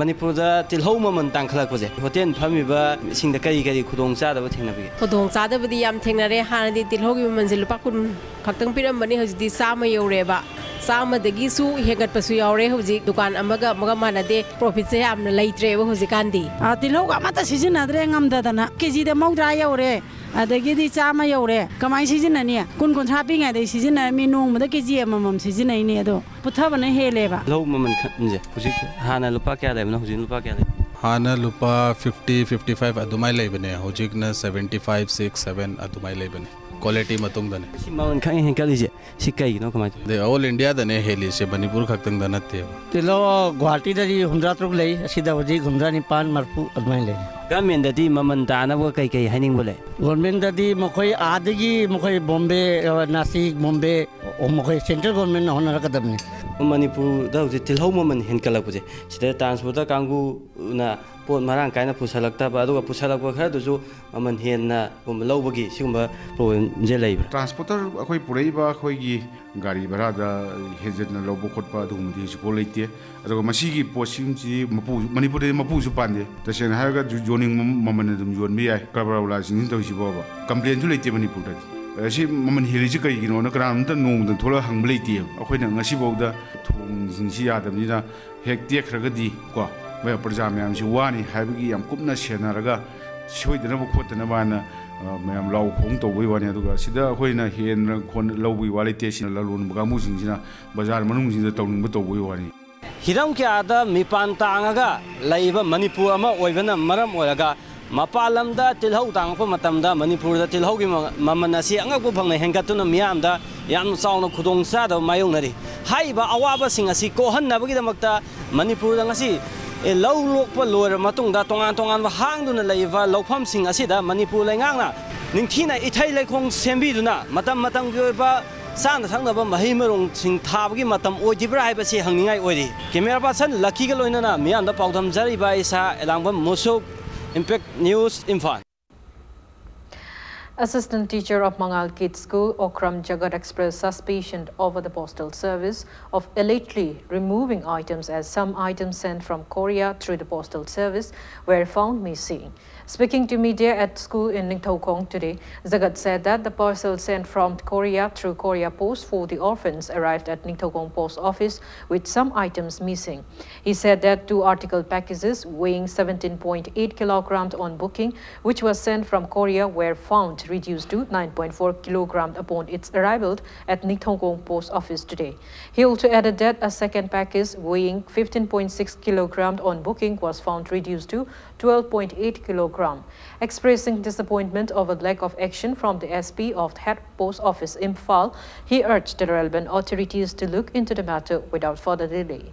ꯃꯅꯤꯄꯨꯔꯗ ꯇꯤꯜꯍꯧ ꯃꯃꯜ ꯇꯥꯡꯈꯠꯂꯛꯄꯁꯦ ꯍꯣꯇꯦꯜ ꯐꯝꯃꯤꯕꯁꯤꯡꯗ ꯀꯔꯤ ꯀꯔꯤ ꯈꯨꯗꯣꯡꯆꯥꯗꯕ ꯊꯦꯡꯅꯕꯒꯦ? ꯈꯨꯗꯣꯡꯆꯥꯗꯕꯗꯤ ꯌꯥꯝ ꯊꯦꯡꯅꯔꯦ꯫ ꯍꯥꯟꯅꯗꯤ ꯇꯤꯜꯍꯧꯒꯤ ꯃꯃꯜꯁꯦ ꯂꯨꯄꯥ ꯀꯨꯟ ꯈꯛꯇꯪ ꯄꯤꯔꯝꯕꯅꯤ, ꯍꯧꯖꯤꯛꯇꯤ ꯆꯥꯝꯃ ꯌꯧꯔꯦꯕ꯫ ꯆꯥꯝꯃꯗꯒꯤꯁꯨ ꯍꯦꯟꯒꯠꯄꯁꯨ ꯌꯥꯎꯔꯦ꯫ ꯍꯧꯖꯤꯛ ꯗꯨꯀꯥꯟ ꯑꯃꯒ ꯑꯃꯒ ꯃꯥꯟꯅꯗꯦ, ꯄ꯭ꯔꯣꯐꯤꯠꯁꯦ ꯌꯥꯝꯅ ꯂꯩꯇ꯭ꯔꯦꯕ ꯍꯧꯖꯤꯛꯀꯥꯟꯗꯤ꯫ ꯑ, ꯇꯤꯜꯍꯧꯒ ꯑꯃꯠꯇ ꯁꯤꯖꯤꯟꯅꯗ꯭ꯔꯦ ꯉꯝꯗꯗꯅ꯫ ꯀꯦꯖꯤꯗ ꯃꯧꯗ꯭ꯔꯥ ꯌꯧꯔꯦ, ꯑꯗꯒꯤꯗꯤ ꯆꯥꯝꯃ ꯌꯧꯔꯦ꯫ ꯀꯃꯥꯏꯅ ꯁꯤꯖꯤꯟꯅꯅꯤ? ꯀꯨꯟ ꯀꯨꯟꯊ꯭ꯔꯥ ꯄꯤꯉꯩꯗꯩ ꯁꯤꯖꯤꯟꯅꯔꯝꯃꯤ, ꯅꯣꯡꯃꯗ ꯀꯦꯖꯤ ꯑꯃꯃꯝ ꯁꯤꯖꯤꯟꯅꯩꯅꯦ꯫ ꯑꯗꯣ ꯄꯨꯊꯕꯅ ꯍꯦꯜꯂꯦꯕ꯫ ꯇꯤꯜꯍꯧ ꯃꯃꯜ ꯈꯟꯁꯦ ꯍꯧꯖꯤꯛ ꯍꯥꯟꯅ ꯂꯨꯄꯥ ꯀꯌꯥ ꯂꯩꯕꯅꯣ, ꯍꯧꯖꯤꯛ ꯂꯨꯄꯥ ꯀꯌꯥ ꯂꯩ? ꯍꯥꯟꯅ ꯂꯨꯄꯥ ꯐꯤꯐꯇꯤ, ꯐꯤꯐꯇꯤ ꯐꯥꯏꯚ ꯑꯗꯨꯃꯥꯏꯅ ꯂꯩꯕꯅꯦ, ꯍꯧꯖꯤꯛꯅ ꯁꯚꯦꯟꯇꯤ ꯐꯥꯏꯚ, ꯁꯤꯛꯁ, ꯁꯚꯦꯟ ꯑꯗꯨꯃꯥꯏꯅ ꯂꯩꯕꯅꯦ, ꯀ꯭ꯋꯥꯂꯤꯇꯤ ꯃꯇꯨꯡꯗꯅꯦ꯫ ꯁꯤ ꯃꯃꯜ ꯈꯪ ꯍꯦꯟꯒꯠꯂꯤꯁꯦ ꯁꯤ ꯀꯩꯒꯤꯅꯣ, ꯀꯃꯥꯏꯅ ꯇꯧ? ꯑꯗꯩ ꯑꯣꯜ ꯏꯟꯗꯤꯌꯥꯗꯅꯦ ꯍꯦꯜꯂꯤꯁꯦ, ꯃꯅꯤꯄꯨꯔ ꯈꯛꯇꯪꯗ ꯅꯠꯇꯦꯕ꯫ ꯇꯤꯜꯍꯧ ꯒꯨꯍꯥꯇꯤꯗꯗꯤ ꯍꯨꯝꯗ꯭ꯔꯥ ꯇꯔꯨꯛ ꯂꯩ, ꯑꯁꯤꯗ ꯍꯧꯖꯤꯛ ꯍꯨꯝꯗ꯭ꯔꯥ ꯅꯤꯄꯥꯟ, ꯃꯔꯐꯨ ꯑꯗꯨꯃꯥꯏꯅ ꯂꯩ꯫ ꯒꯃꯦꯟꯗꯗꯤ ꯃꯃꯜ ꯇꯥꯅꯕ ꯀꯩ ꯀꯩ ꯍꯥꯏꯅꯤꯡꯕ ꯂꯩ? ꯒꯣꯔꯃꯦꯟꯗꯗꯤ ꯃꯈꯣꯏ ꯑꯥꯗꯒꯤ ꯃꯈꯣꯏ ꯕꯣꯝꯕꯦ, ꯑ, ꯅꯥꯁꯤꯛ, ꯕꯣꯝꯕꯦ, ꯑꯣ, ꯃꯈꯣꯏ ꯁꯦꯟꯇ꯭ꯔꯦꯜ ꯒꯣꯔꯃꯦꯟꯅ ꯍꯣꯠꯅꯔꯛꯀꯗꯕꯅꯤ꯫ ꯃꯅꯤꯄꯨꯔꯗ ꯍꯧꯖꯤꯛ ꯇꯤꯜꯍꯧ ꯃꯃꯜ ꯍꯦꯟꯒꯠꯂꯛꯄꯁꯦ, ꯁꯤꯗ ꯇ꯭ꯔꯥꯟꯁꯄꯣꯔꯇꯔ ꯀꯥꯡꯕꯨꯅ ꯄꯣꯠ ꯃꯔꯥꯡ ꯀꯥꯏꯅ ꯄꯨꯁꯜꯂꯛꯇꯕ, ꯑꯗꯨꯒ ꯄꯨꯁꯜꯂꯛꯄ ꯈꯔꯗꯨꯁꯨ ꯃꯃꯜ ꯍꯦꯟꯅ ꯂꯧꯕꯒꯤ ꯁꯤꯒꯨꯝꯕ ꯄ꯭ꯔꯣꯕ꯭ꯂꯦꯝꯁꯦ ꯂꯩꯕ꯭ꯔꯥ? ꯇ꯭ꯔꯥꯟꯁꯄꯣꯔꯇꯔ ꯑꯩꯈꯣꯏ ꯄꯨꯔꯛꯏꯕ ꯑꯩꯈꯣꯏꯒꯤ ꯒꯥꯔꯤ ꯚꯔꯥꯗ ꯍꯦꯟꯖꯤꯟꯅ ꯂꯧꯕ ꯈꯣꯠꯄ ꯑꯗꯨꯒꯨꯝꯕꯗꯤ ꯍꯧꯖꯤꯛꯐꯥꯎ ꯂꯩꯇꯦ꯫ ꯑꯗꯨꯒ ꯃꯁꯤꯒꯤ ꯄꯣꯠꯁꯤꯡꯁꯤ ꯃꯄꯨ, ꯃꯅꯤꯄꯨꯔꯗꯗꯤ ꯃꯄꯨꯁꯨ ꯄꯥꯟꯗꯦ꯫ ꯇꯁꯦꯡꯅ ꯍꯥꯏꯔꯒ ꯌꯣꯟꯅꯤꯡꯕ ꯃꯃꯜ ꯑꯗꯨꯝ ꯌꯣꯟꯕ ꯌꯥꯏ꯫ ꯀꯔꯕꯥꯔ ꯋꯥꯂꯥꯁꯤꯡꯁꯤꯅ ꯇꯧꯔꯤꯁꯤꯕꯣꯕ ꯀꯝꯄ꯭ꯂꯦꯟꯁꯨ ꯂꯩꯇꯦ ꯃꯅꯤꯄꯨꯔꯗꯗꯤ꯫ ꯑꯁꯤ ꯃꯃꯜ ꯍꯦꯜꯂꯤꯁꯤ ꯀꯩꯒꯤꯅꯣꯅ ꯀꯅꯥꯝꯇ ꯅꯣꯡꯃꯗ ꯊꯣꯛꯂꯛꯑ ꯍꯪꯕ ꯂꯩꯇꯦꯕ꯫ ꯑꯩꯈꯣꯏꯅ ꯉꯁꯤꯐꯥꯎꯗ ꯊꯣꯡꯁꯤꯡꯁꯤ ꯌꯥꯗꯕꯅꯤꯅ ꯍꯦꯛ ꯇꯦꯛꯈ꯭ꯔꯒꯗꯤ ꯀꯣ, ꯃꯌꯥꯝ ꯄ꯭ꯔꯖꯥ ꯃꯌꯥꯝꯁꯤ ꯋꯥꯅꯤ ꯍꯥꯏꯕꯒꯤ ꯌꯥꯝ ꯀꯨꯞꯅ ꯁꯦꯟꯅꯔꯒ ꯁꯣꯏꯗꯅꯕ ꯈꯣꯠꯇꯅꯕ ꯍꯥꯏꯅ, ꯑ, ꯃꯌꯥꯝ ꯂꯥꯎ ꯈꯣꯡ ꯇꯧꯕꯒꯤ ꯋꯥꯅꯤ꯫ ꯑꯗꯨꯒ ꯁꯤꯗ ꯑꯩꯈꯣꯏꯅ ꯍꯦꯟꯅ ꯈꯣꯟ ꯂꯧꯕꯒꯤ ꯋꯥ ꯂꯩꯇꯦ꯫ ꯁꯤꯅ ꯂꯂꯣꯟꯕ ꯀꯥꯡꯕꯨꯁꯤꯡꯁꯤꯅ ꯕꯖꯥꯔ ꯃꯅꯨꯡꯁꯤꯗ ꯇꯧꯅꯤꯡꯕ ꯇꯧꯕꯒꯤ ꯋꯥꯅꯤ꯫ ꯍꯤꯔꯝ ꯀꯌꯥꯗ ꯃꯤꯄꯥꯟ ꯇꯥꯡꯉꯒ ꯂꯩꯕ ꯃꯅꯤꯄꯨꯔ ꯑꯃ ꯑꯣꯏꯕꯅ ꯃꯔꯝ ꯑꯣꯏꯔꯒ, ꯃꯄꯥꯟ ꯂꯝꯗ ꯇꯤꯜꯍꯧ ꯇꯥꯡꯉꯛꯄ ꯃꯇꯝꯗ ꯃꯅꯤꯄꯨꯔꯗ ꯇꯤꯜꯍꯧꯒꯤ ꯃ-, ꯃꯃꯜ ꯑꯁꯤ ꯑꯉꯛꯄ ꯐꯪꯅ ꯍꯦꯟꯒꯠꯇꯨꯅ ꯃꯤꯌꯥꯝꯗ ꯌꯥꯝꯅ ꯆꯥꯎꯅ ꯈꯨꯗꯣꯡꯆꯥꯗꯕ ꯃꯥꯌꯣꯛꯅꯔꯤ꯫ ꯍꯥꯏꯔꯤꯕ ꯑꯋꯥꯕꯁꯤꯡ ꯑꯁꯤ ꯀꯣꯛꯍꯟꯅꯕꯒꯤꯗꯃꯛꯇ ꯃꯅꯤꯄꯨꯔꯗ ꯉꯁꯤ, ꯑꯦ, ꯂꯧ ꯂꯣꯛꯄ ꯂꯣꯏꯔꯕ ꯃꯇꯨꯡꯗ ꯇꯣꯉꯥꯟ ꯇꯣꯉꯥꯟꯕ ꯍꯥꯡꯗꯨꯅ ꯂꯩꯔꯤꯕ ꯂꯧꯐꯝꯁꯤꯡ ꯑꯁꯤꯗ ꯃꯅꯤꯄꯨꯔ ꯂꯩꯉꯥꯛꯅ ꯅꯤꯡꯊꯤꯅ ꯏꯊꯩ ꯂꯩꯈꯣꯡ ꯁꯦꯝꯕꯤꯗꯨꯅ ꯃꯇꯝ ꯃꯇꯝꯒꯤ ꯑꯣꯏꯕ ꯆꯥꯅ ꯊꯛꯅꯕ ꯃꯍꯩ ꯃꯔꯣꯡꯁꯤꯡ ꯊꯥꯕꯒꯤ ꯃꯇꯝ ꯑꯣꯏꯗ꯭ꯔꯤꯕ꯭ꯔꯥ ꯍꯥꯏꯕꯁꯤ ꯍꯪꯅꯤꯡꯉꯥꯏ ꯑꯣꯏꯔꯤ꯫ ꯀꯦꯃꯦꯔꯥ ꯄꯥꯔꯁꯟ ꯂꯛꯀꯤꯒ ꯂꯣꯏꯅꯅ ꯃꯤꯌꯥꯝꯗ ꯄꯥꯎꯗꯝꯖꯔꯤꯕ ꯏꯁꯥ ꯑꯦꯂꯥꯡꯕꯝ ꯃꯨꯁꯨꯛ, Impact News, Imphal. Assistant teacher of Mangal Kids School, Okram Jagat, expressed suspicion over the postal service of allegedly removing items, as some items sent from Korea through the postal service were found missing. Speaking to media at school in Ningthoukong today, Jagat said that the parcel sent from Korea through Korea Post for the orphans arrived at Ningthoukong Post Office with some items missing. He said that two article packages weighing seventeen point eight kilograms on booking, which was sent from Korea, were found reduced to nine point four kilograms upon its arrival at Ningthoukong Post Office today. He also added that a second package weighing fifteen point six kilograms on booking was found reduced to twelve point eight kilogram. Expressing disappointment over lack of action from the S P of the head post office Imphal, he urged the relevant authorities to look into the matter without further delay.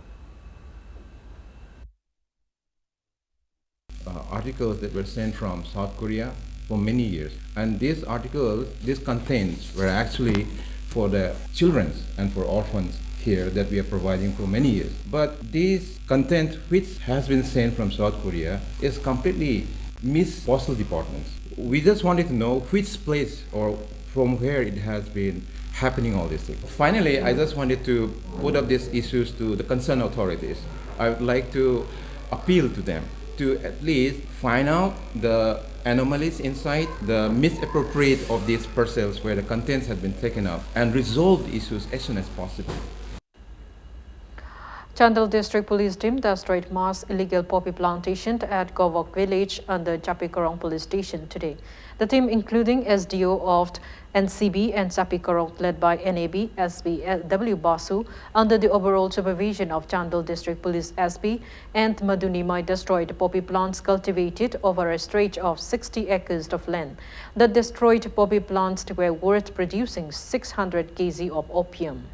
Uh, articles that were sent from South Korea for many years. And these articles, these contents were actually for the children and for orphans here that we are providing for many years. But this content which has been sent from South Korea is completely miss postal departments. We just wanted to know which place or from where it has been happening all these things. Finally, I just wanted to put up these issues to the concerned authorities. I would like to appeal to them to at least find out the anomalies inside, the misappropriate of these parcels where the contents have been taken up, and resolve the issues as soon as possible. Chandel District Police Team destroyed mass illegal poppy plantation at Govok village under Chapikorong Police Station today. The team, including S D O of N C B and Chapikorong, led by N A B S P W Basu, under the overall supervision of Chandel District Police S P and Madhu Nimai, destroyed poppy plants cultivated over a stretch of sixty acres of land. The destroyed poppy plants were worth producing six hundred K G of opium.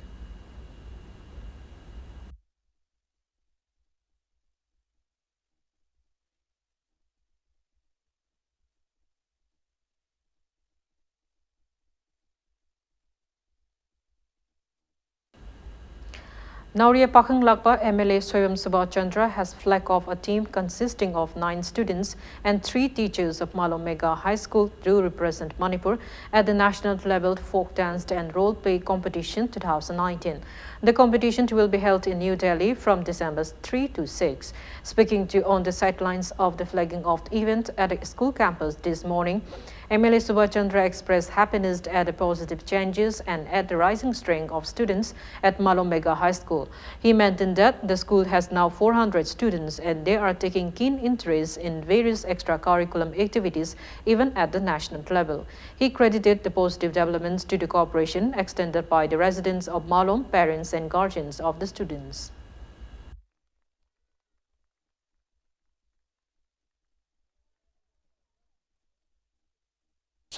Naoria Pakhang Lakpa M L A Soibam Subhas Chandra has flagged off a team consisting of nine students and three teachers of Malom Mega High School to represent Manipur at the national level folk dance and role play competition two thousand nineteen. The competition will be held in New Delhi from December three to six. Speaking to on the sidelines of the flagging off event at a school campus this morning, M L A Subhas Chandra expressed happiness at the positive changes and at the rising strength of students at Malom Mega High School. He mentioned that the school has now four hundred students and they are taking keen interest in various extracurriculum activities, even at the national level. He credited the positive developments to the cooperation extended by the residents of Malom, parents and guardians of the students.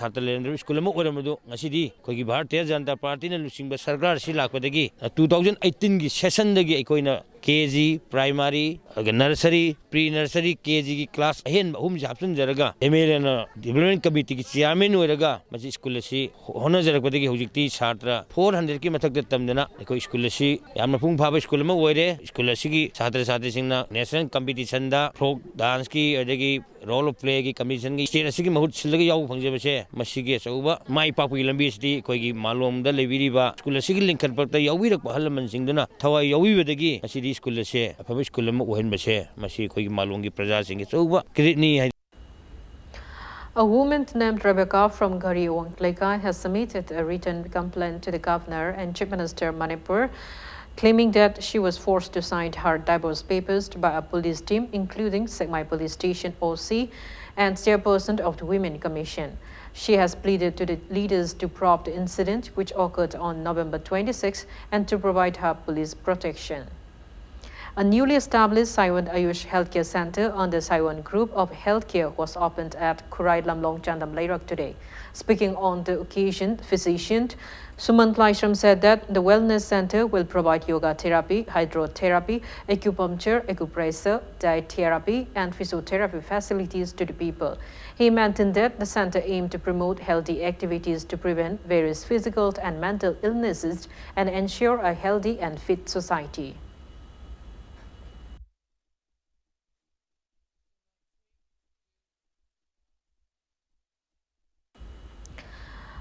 ꯁꯥꯇ꯭ꯔ ꯂꯩꯔꯝꯗ꯭ꯔꯕ school ꯑꯃ ꯑꯣꯏꯔꯝꯕꯗꯨ ꯉꯁꯤꯗꯤ ꯑꯩꯈꯣꯏꯒꯤ ꯚꯥꯔꯇꯤꯌ ꯖꯅꯇꯥ ꯄꯥꯔꯇꯤꯅ ꯂꯨꯆꯤꯡꯕ ꯁꯔꯀꯥꯔ ꯑꯁꯤ ꯂꯥꯛꯄꯗꯒꯤ two thousand eighteen ꯒꯤ session ꯗꯒꯤ ꯑꯩꯈꯣꯏꯅ K G, primary, ꯑꯗꯨꯒ nursery, pre nursery, K G ꯒꯤ class ꯑꯍꯦꯟꯕ ꯑꯍꯨꯝꯁꯤ ꯍꯥꯞꯆꯤꯟꯖꯔꯒ M L A ꯅ development committee ꯒꯤ chairman ꯑꯣꯏꯔꯒ ꯃꯁꯤ ꯁ꯭ꯀꯨꯜ ꯑꯁꯤ ꯍꯣꯠꯅꯖꯔꯛꯄꯗꯒꯤ ꯍꯧꯖꯤꯛꯇꯤ ꯁꯥꯇ꯭ꯔ four hundred ꯀꯤ ꯃꯊꯛꯇ ꯇꯝꯗꯅ ꯑꯩꯈꯣꯏ ꯁ꯭ꯀꯨꯜ ꯑꯁꯤ ꯌꯥꯝꯅ ꯃꯄꯨꯡ ꯐꯥꯕ ꯁ꯭ꯀꯨꯜ ꯑꯃ ꯑꯣꯏꯔꯦ꯫ ꯁ꯭ꯀꯨꯜ ꯑꯁꯤꯒꯤ ꯁꯥꯇ꯭ꯔ ꯁꯥꯇ꯭ꯔꯤꯁꯤꯡꯅ national competition ꯗ folk dance ꯀꯤ ꯑꯗꯒꯤ role of play ꯒꯤ competition ꯒꯤ state ꯑꯁꯤꯒꯤ ꯃꯍꯨꯠ ꯁꯤꯜꯂꯒ ꯌꯥꯎꯕ ꯐꯪꯖꯕꯁꯦ ꯃꯁꯤꯒꯤ ꯑꯆꯧꯕ ꯃꯥꯏ ꯄꯥꯛꯄꯒꯤ ꯂꯝꯕꯤ ꯑꯁꯤꯗꯤ ꯑꯩꯈꯣꯏꯒꯤ ꯃꯥꯂꯣꯝꯗ ꯂꯩꯕꯤꯔꯤꯕ ꯁ꯭ꯀꯨꯜ ꯑꯁꯤꯒꯤ ꯂꯤꯡꯈꯠꯄꯗ ꯌꯥꯎꯕꯤꯔꯛꯄ ꯑꯍꯜ ꯂꯃꯟꯁꯤꯡꯗꯨꯅ ꯊꯋꯥꯏ ꯌꯥꯎꯕꯤꯕꯗꯒꯤ ꯉꯁꯤꯗꯤ ꯁ꯭ꯀꯨꯜ ꯑꯁꯦ ꯑꯐꯕ ꯁ꯭ꯀꯨꯜ ꯑꯃ ꯑꯣꯏꯍꯟꯕꯁꯦ ꯃꯁꯤ ꯑꯩꯈꯣꯏꯒꯤ ꯃꯥꯂꯣꯝꯒꯤ ꯄ꯭ꯔꯖꯥꯁꯤꯡꯒꯤ ꯑꯆꯧꯕ credit ꯅꯤ ꯍꯥꯏ꯫ A woman named Rebecca from Ghariwang Leikai has submitted a written complaint to the governor and Chief Minister Manipur claiming that she was forced to sign her divorce papers by a police team, including Sekmai Police Station O C and chairperson of the Women Commission. She has pleaded to the leaders to probe the incident, which occurred on November twenty-sixth, and to provide her police protection. A newly established Saiwan Ayush Healthcare Center under Saiwan Group of Healthcare was opened at Khurai Lamlong, Chandam Leirak today. Speaking on the occasion, physician Suman Klaishram said that the wellness center will provide yoga therapy, hydrotherapy, acupuncture, acupressure, diet therapy, and physiotherapy facilities to the people. He maintained that the center aimed to promote healthy activities to prevent various physical and mental illnesses and ensure a healthy and fit society.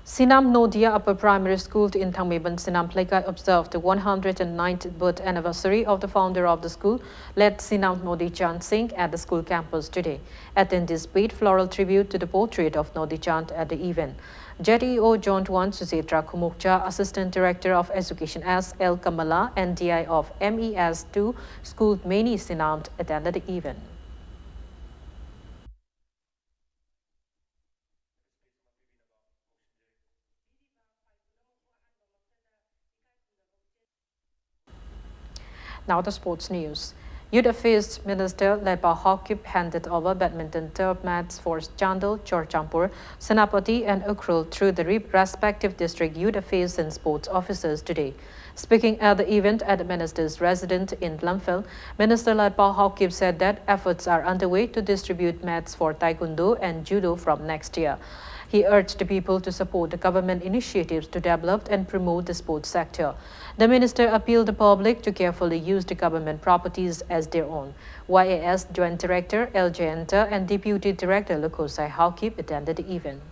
Sinam Nodia Upper Primary School in Thangmeiban Sinam Leikai observed the one hundred and ninth birth anniversary of the founder of the school, late Sinam Nodi Chand Singh, at the school campus today. Attendees paid floral tribute to the portrait of Nodi Chand at the event. Z E O Zone one Susetra Khumukcha, Assistant Director of Education S L Kamala, and D I of M E S two School Meni Sinam, attended the event. Now the sports news. Youth Affairs Minister Letpao Haokip handed over badminton turf mats for Chandel, Churachandpur, Senapati and Ukhrul through the re-, respective district youth affairs and sports officers today. Speaking at the event at the minister's residence in Lamphel, Minister Letpao Haokip said that efforts are underway to distribute mats for taekwondo and judo from next year. He urged the people to support the government initiatives to develop and promote the sports sector. The minister appealed the public to carefully use the government properties as their own. Y A S Joint Director L Jayanta and Deputy Director Lukosai Haokip attended the event.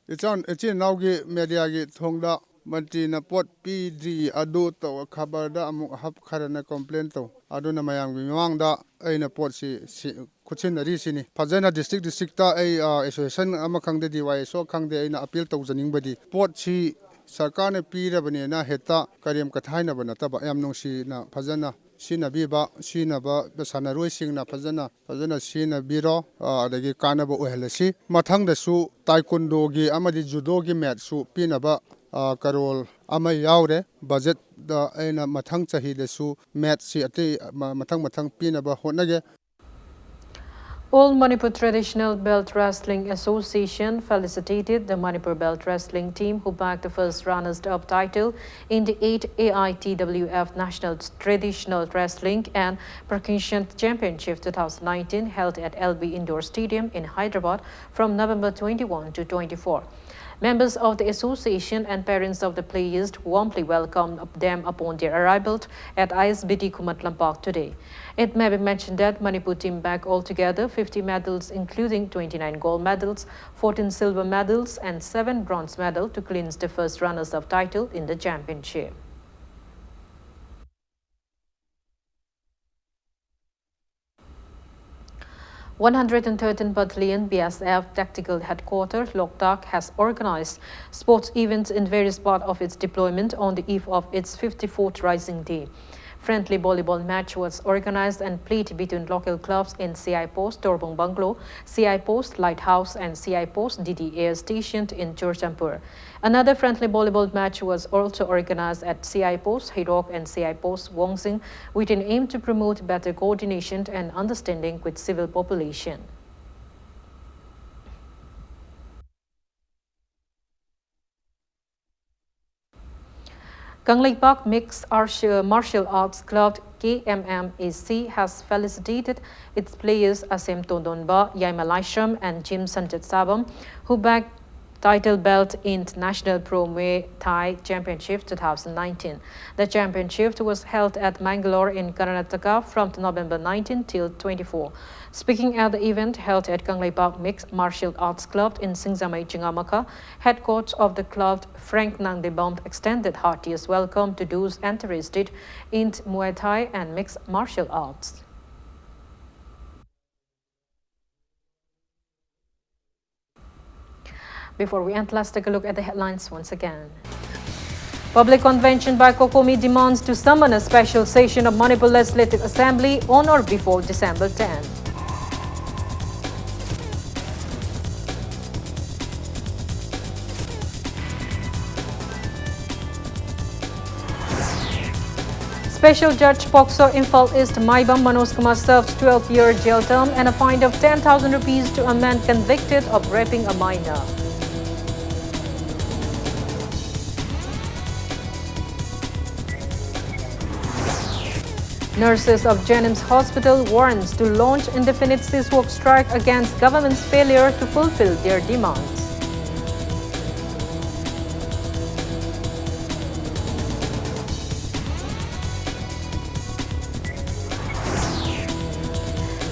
ꯏꯆꯥꯟ-, ꯏꯆꯤꯟ ꯏꯅꯥꯎꯒꯤ ꯃꯦꯗꯤꯌꯥꯒꯤ ꯊꯣꯡꯗ ꯃꯟꯇ꯭ꯔꯤꯅ ꯄꯣꯠ ꯄꯤꯗ꯭ꯔꯤ, ꯑꯗꯨ ꯇꯧ, ꯈꯕꯔꯗ ꯑꯃꯨꯛ half ꯈꯔꯅ complain ꯇꯧ꯫ ꯑꯗꯨꯅ ꯃꯌꯥꯝꯒꯤ ꯃꯃꯥꯡꯗ ꯑꯩꯅ ꯄꯣꯠꯁꯤ ꯁꯤ-, ꯈꯨꯠꯁꯤꯟꯅꯔꯤꯁꯤꯅꯤ꯫ ꯐꯖꯅ district districtꯇ ꯑꯩ, ꯑ, association ꯑꯃ ꯈꯪꯗꯦ, D Y S O ꯈꯪꯗꯦ, ꯑꯩꯅ appeal ꯇꯧꯖꯅꯤꯡꯕꯗꯤ ꯄꯣꯠꯁꯤ ꯁꯔꯀꯥꯔꯅ ꯄꯤꯔꯕꯅꯦꯅ ꯍꯦꯛꯇ ꯀꯔꯦꯝ ꯀꯊꯥꯏꯅꯕ ꯅꯠꯇꯕ, ꯌꯥꯝ ꯅꯨꯡꯁꯤꯅ ꯐꯖꯅ ꯁꯤꯖꯤꯟꯅꯕꯤꯕ, ꯁꯤꯖꯤꯟꯅꯕ ꯁꯥꯟꯅꯔꯣꯏꯁꯤꯡꯅ ꯐꯖꯅ, ꯐꯖꯅ ꯁꯤꯖꯤꯟꯅꯕꯤꯔꯣ, ꯑ, ꯑꯗꯒꯤ ꯀꯥꯟꯅꯕ ꯑꯣꯏꯍꯜꯂꯁꯤ꯫ ꯃꯊꯪꯗꯁꯨ taekwondoꯒꯤ ꯑꯃꯗꯤ judoꯒꯤ matchꯁꯨ ꯄꯤꯅꯕ, ꯑ, ꯀꯔꯣꯜ ꯑꯃ ꯌꯥꯎꯔꯦ꯫ Budgetꯇ ꯑꯩꯅ ꯃꯊꯪ ꯆꯍꯤꯗꯁꯨ matchꯁꯤ ꯑꯇꯩ ꯃ-, ꯃꯊꯪ ꯃꯊꯪ ꯄꯤꯅꯕ ꯍꯣꯠꯅꯒꯦ꯫ All Manipur Traditional Belt Wrestling Association felicitated the Manipur Belt Wrestling team who bagged the first runners-up title in the eighth A I T W F National Traditional Wrestling and Percussion Championship two thousand nineteen, held at L B Indoor Stadium in Hyderabad from November twenty-one to twenty-four. Members of the association and parents of the players warmly welcomed them upon their arrival at I S B T Khumat Lampak today. It may be mentioned that Manipur team bagged altogether fifty medals, including twenty-nine gold medals, fourteen silver medals, and seven bronze medals, to clinch the first runners-up title in the championship. One hundred and thirteen Battalion, B S F, Tactical Headquarters, Loktak, has organized sports events in various parts of its deployment on the eve of its fifty-fourth Rising Day. Friendly volleyball match was organized and played between local clubs in C I Post, Torbung Bungalow, C I Post, Lighthouse, and C I Post, D D Air Station in Churachandpur. Another friendly volleyball match was also organized at C I Post Heirok and C I Post Wongsing, with an aim to promote better coordination and understanding with civil population. Kangleipak Mixed Arts-, Martial Arts Club, K M M A C, has felicitated its players Asem Tondonba, Yaima Laishram, and Jim Sanjit Sabam, who bagged Title belt in National Pro Muay Thai Championship two thousand nineteen. The championship was held at Mangalore in Karnataka from November nineteen till twenty-four. Speaking at the event held at Kangleipak Mixed Martial Arts Club in Singzamei Chingamakha, head coach of the club, Frank Nangdebom, extended heartiest welcome to those interested in Muay Thai and mixed martial arts. Before we end, let's take a look at the headlines once again. Public convention by COCOMI demands to summon a special session of Manipur Legislative Assembly on or before December ten. Special Judge POCSO Imphal East Maibam Manoj Kumar serves twelve-year jail term and a fine of ten thousand rupees to a man convicted of raping a minor. Nurses of JNIMS Hospital warns to launch indefinite cease work strike against government's failure to fulfill their demands.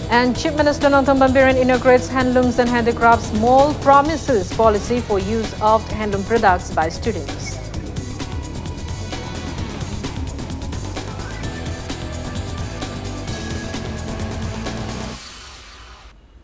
And Chief Minister Nongthombam Biren inaugurates Handlooms and Handicrafts Mall, promises policy for use of handloom products by students.